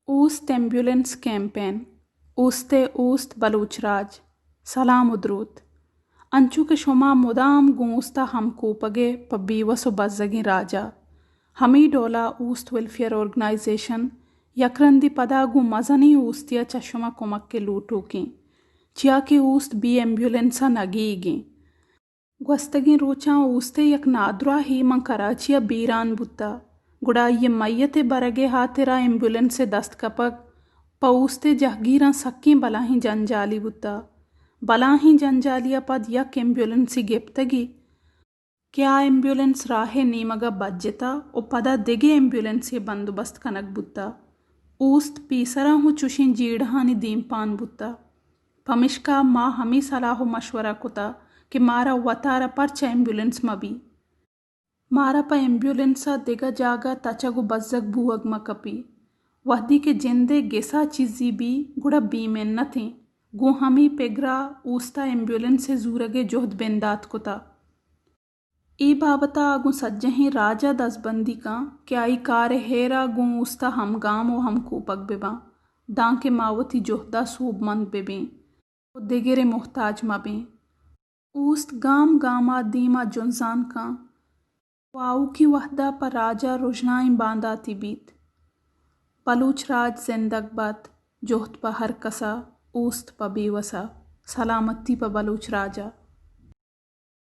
اوست ambulance campaign. اوست ءِ اوست بلوچ راج۔ سلام ءُ دروت۔ انچو کہ شما مدام گوں اوست ءَ ہمکوپگ ءَ پہ بیوس ءُ بزگیں راج ءَ، ہمے ڈول ءَ اوست ویلفیئر آرگنائزیشن یک رندے پدا گوں مزنیں اوستے ءَ چہ شما کمک ءِ لوٹوک ایں، چیا کہ اوست بے ایمبولینس ءَ نگیگ ایں۔ گوستگیں روچاں اوست ءِ یک نادراہے ماں کراچی ءَ بیران بوتہ، گڑا آئی ءِ میت ءِ برگ ءِ ہاترا ایمبولینس ءِ دست کپگ پہ اوست ءِ جہگیراں سکیں بلاہیں جنجالے بوتہ۔ بلاہیں جنجالے ءَ پد یک ایمبولینسے گپتگی کہ آ ایمبولینس راہ ءِ نیمگ ءَ بجتہ ءُ پدا دگہ ایمبولینسے بندوبست کنگ بوتہ۔ اوست پیسرا ہوں چوشیں جیڑہانی دیمپان بوتہ۔ پمشکا ما ہمے صلاح ءُ مشورہ کتہ کہ مارا وتارا پرچا ایمبولینس مہ بی۔ مارا پہ ایمبولینس ءَ دگہ جاگہ تچگ ءُ بزگ بوگ مہ کپی۔ وہدے کہ جند ءِ گس ءَ چیزے بی، گڑا بے منت ایں۔ گوں ہمے پگرا اوست ءَ ایمبولینس ءِ زورگ ءِ جہد بندات کتہ۔ اے بابت ءَ آ گوں سجہیں راج ءَ دزبندی کن کہ آئی کار ءِ ہیر ءَ گوں اوست ءَ ہمگام ءُ ہمکوپگ بہ باں، دانکہ ما وتی جہد ءَ سوبمند بہ بیں ءُ دگر ءِ محتاج مہ بیں۔ اوست گام گام ءَ دیم ءَ جنزان کن ءُ آؤکیں وہد ءَ پہ راج ءَ رژنائیں بانداتے بیت۔ بلوچ راج زندگ بات، جہد پہ ہر کس ءَ، اوست پہ بیوس ءَ۔ سلامتی پہ بلوچ راج ءَ۔